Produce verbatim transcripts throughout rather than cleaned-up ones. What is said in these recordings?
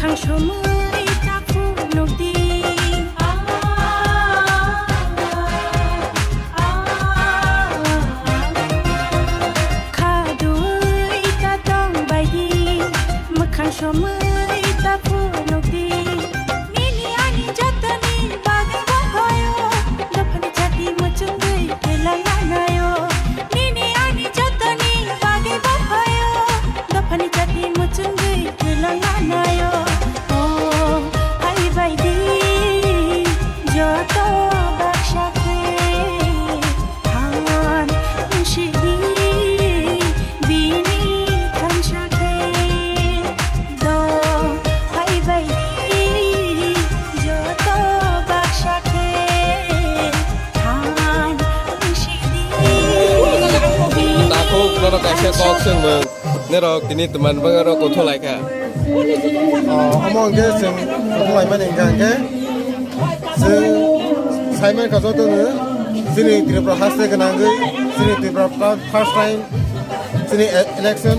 Thang somoi ta phunukdi. Khadui ta tongbaidi. Mwkhang somoi ta phunukdi. Nini ani jotoni bagwi bokhoyo. Dophani chati muchungwi twlang anayo. Nini ani jotoni bagwi bokhoyo. Dophani chati muchungwi twlang anayo. O hai baidi joto baksa khe than sidi bini thansa khe do hai baidi joto baksa khe than sidi. Takhuk norok kaisa kok swngmung. Norok tini twmani bagwi oro kotho lai kha. O, omo hwnkhe chwng kotho laimani hwnkha hwnkhe chwng sai mankha jotono chini Tripura haste gwnangwi chini Tripura first time chini e-, election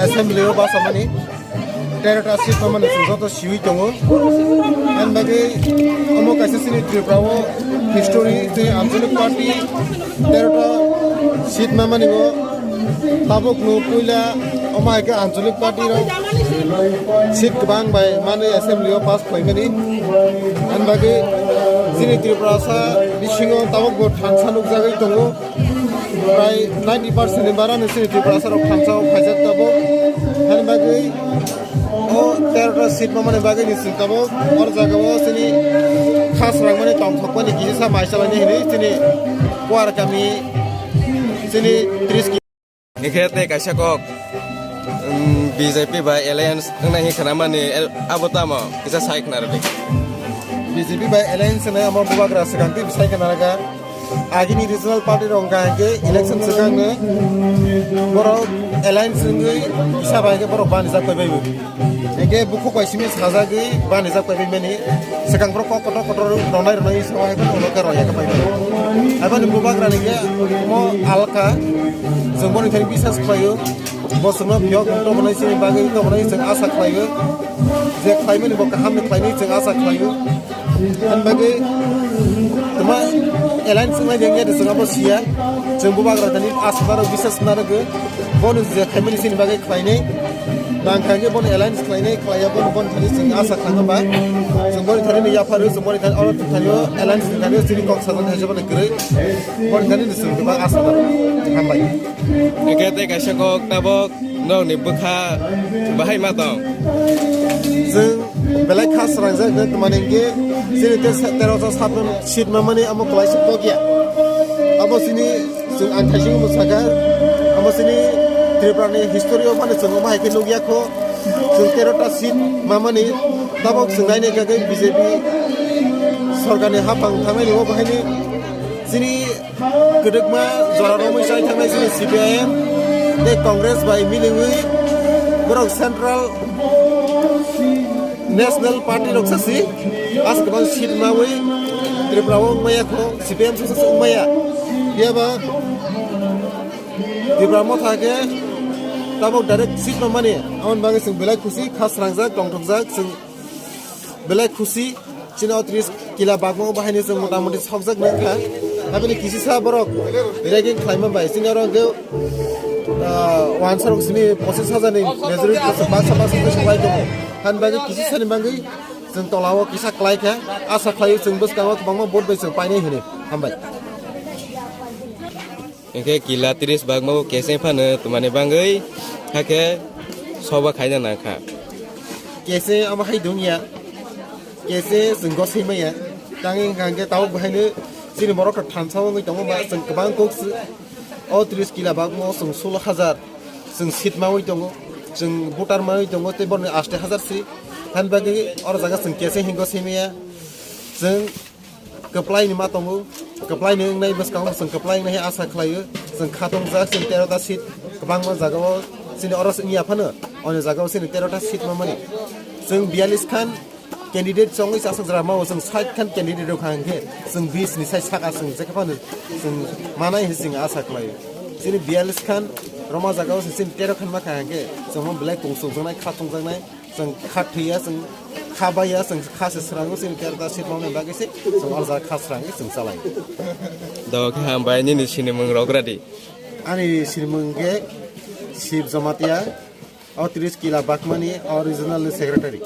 assembly o basamani terota seat mamani chwng joto siwi tongo. Ani bagwi omo kaisa chini Tripura o history chini Anchalik party terota seat mamani bo tabuk no puila omo hai khe Anchalik party rok seat kwbang bai mani assembly o pass khlaimani. Ani bagwi chini Tripura sa bisingo tabuk bo thansa nukjagwi tongo. Prai ninety percent ni bara ni chini Tripura sa rok thansa o phaijak tabuk. Ani bagwi o terota seat mamani bagwi ni chwng tabuk or jaga o chini khas rangmani tongthokmani kisa sa mai chalani hinwi chini Kuar kami chini tris ki. Hingkhe tei kaisa kok, um, B J P bai alliance wngna hinwi khnamani el-, abo tamo kisa sai khna rwdi. B J P bai alliance wngnai amo bubagra swkang tei bwsai khna rwkha. Agini regional party rok hwnkha hwnkhe election swkangno borok alliance wngwi kisa bai khe borok banijak pai baibo. Hwnkhe bukhuk bai simi sajagwi banijak pai baimani swkang borok kok kotor kotor rwnai rwnai se hai phano ulo khe rwya khe pai baibo. Haibani bubagrani khe omo alka chwng boni thani bisas khlaio. Bo chwngno phiyok tongmani sini bagwi tongmani chwng asa khlaio. Je khlaimani bo kahamni khlainai chwng asa khlaio. Ani bagwi tuma alliance wngnai de wngya de chwng abo siya. Chwng bubagra thani asa narwk bisas narwk. Bono je khlaimani sini bagwi khlainai. Nang kha hwnkhe bono alliance khlainai khlaiya bono boni thani chwng asa khlaima ba. Chwng boni thani no yapharo chwng boni thani oro thani o alliance ni thani o chini kok sajak thani bono kwrwi. Boni thani no chwng tuma asa narwk. Hambai. Hingkhe tei kaisa kok tabok nokni bwkha bahai ma tong? Chwng belai kha srangjak hwnkhe tuma hwnkhe chini tei se-, terota seat mamani amo kwlaisa kok ya. Abo chini chwng ang thaising bo sakha, abo chini Tripura ni history o phano chwng omo hai khe nukya kho. Chwng terota seat mamani tabok chwng naina hwnkhe B J P sorkar ni haphang thangnai ni o bahai ni chini kwdwkma jora romwi chai thangnai chini C P I M tei Congress bai miliwi borok Central National Party rok sasi as kwbang seat mawi Tripura o wngmaya kho C P I M sasa wngmaya. Phiya ba Tripura motha khe tabok direct seat mamani aboni bagwi chwng belai khusi kha srangjak tongthokjak chwng belai khusi. Chini o tris kila bagmo bahaini chwng motamoti sokjak nang kha. Aboni kisisa borok ragging khlaima bai chini oro hwnkhe, ah, wansarok sini pochis hajar ni majority baksa baksa khe swbai tongo. Hani bagwi kisisa ni bagwi chwng tola o kisa klai kha. Asa khlaio chwng bwskango kwbangma vote bai chwng painai hwnwi. Hambai. Hingkhe kila tris bagma bo keseng phano twmani bagwi hakhe soba khaina nangkha. Keseng amo hai dungya, keseng chwng gosoi maya. Tangwi hwnkha hwnkhe tabuk bahaino chini borok rok thansa wngwi tongo ba chwng kwbang kok se. O tris kila bagmo chwng sulok hajar chwng seat mawi tongo, chwng voter mawi tongo tei borokni aste hajar si. Hani bagwi oro jaga chwng keseng hingo simi ya. Chwng kwplai ni ma tongo, kwplai ni wngnai bwskango chwng kwplai wngnai asa khlaio. Chwng kha tongjak, chwng terota seat kwbangma jagao chini oro wngya phano, oni jagao chini terota seat mamani. Chwng biyalish khan candidate chongwi chasakjak mao, chwng sait khan candidate rok hwnkhe chwng bis ni sai saka chwng jekha phano chwng manai hinwi chwng asa khlaio. Chini biyalish khan roma jagao chini tero khan ma kha hwnkhe chwng belai tong chongjaknai, kha tongjaknai. Chwng kha thwiya, chwng Kha baiya, chwng kha se srango, chini character sheet mangni bagwi se chwng o jaga kha srangwi chwng chalai. Do khe hambai, nini sinimung rok radi. Ani sinimung khe Shiv Jamatia, o Trish Kila Bakmani, o regional secretary.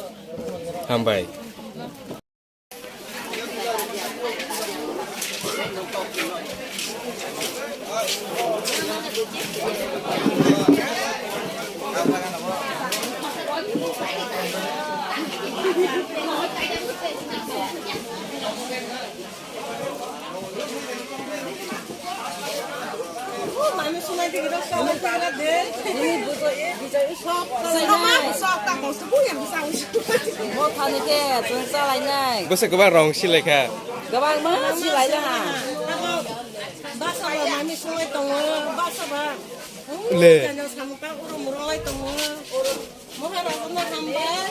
Hambai. Bwsa kwbang rong silai kha. Kwbangma silai laha. Bwsa ba mami sunglai tongo, bwsa ba. Le. Jani samung ta urum urum lai tongo. Mohai rok no hambai.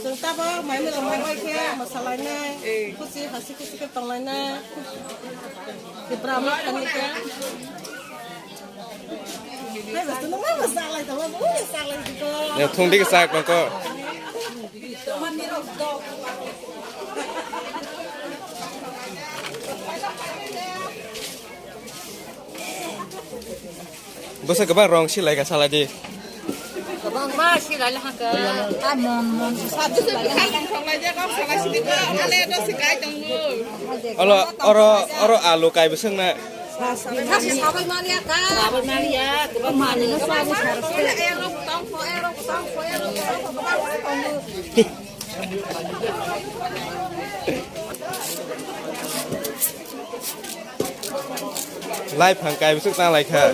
Chwng tabo mai mila mai bai khe mwsalainai. Kuchi hasi kuchi khe tonglainai. Tipra ma thani khe. Hai bas no ma mwsalai tabo, mwsalai tabo. Ya thung dik sak ko. Bwsa kwbang rong silai kha, salai di. Kwbangma silai laha kha. A mon, mon. Olo, oro, oro alu kai bwswk na. Sabai maliya kha. Sabai maliya, kwbang maliya. Lai phang kai bwswk tang lai kha.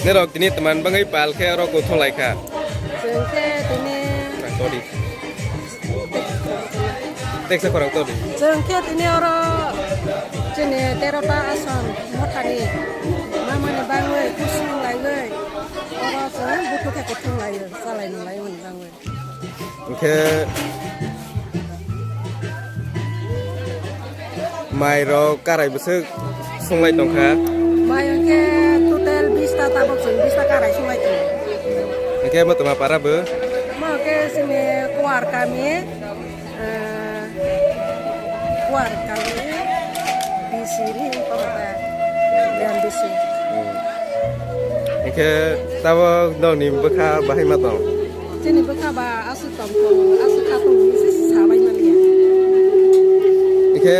Norok tini tman bangwi pal khe oro kuthung lai kha. Chwng khe tini. Todi. Teksa khorang todi. Chwng khe tini oro chini terota ason mothani mamani bangwi kusung laiwi oro chwng buthuk khe kuthung laiwi chalai nung laiwi bangwi. Hwnkhe mai rok karai bwswk sunglai tongkha. Mai hwnkhe total bista tabok chwng bista karai sunglai tongo. Hwnkhe Motoma para bo? Mo khe chini Kuar kami, eh, Kuar kami B C ni pamata, M B C. Hmm. Hwnkhe tabok nokni bwkha bahai ma tong? Chini bwkha ba aswk tong tong, aswk kha tong, bisi sabai manya. Hwnkhe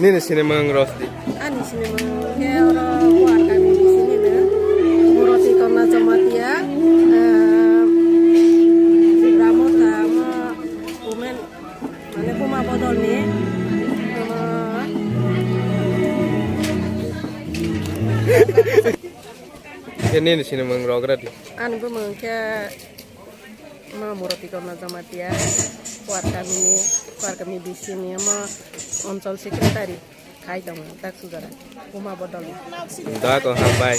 nini sinimung rok di? Ani sinimung khe oro Kuar kami bisingni no Muroti Konna Jamatia, eh, Tripura Motha, omo women, mane Buma Bodolni, omo. Khe nini sinimung rok radi? Ani bumung khe ma Muroti Konna Jamatia, Kuar kamini, Kuar kami bisingni omo Anchal Secretary khai tongo, Daksujara, Buma Bodolni. Da ko hambai.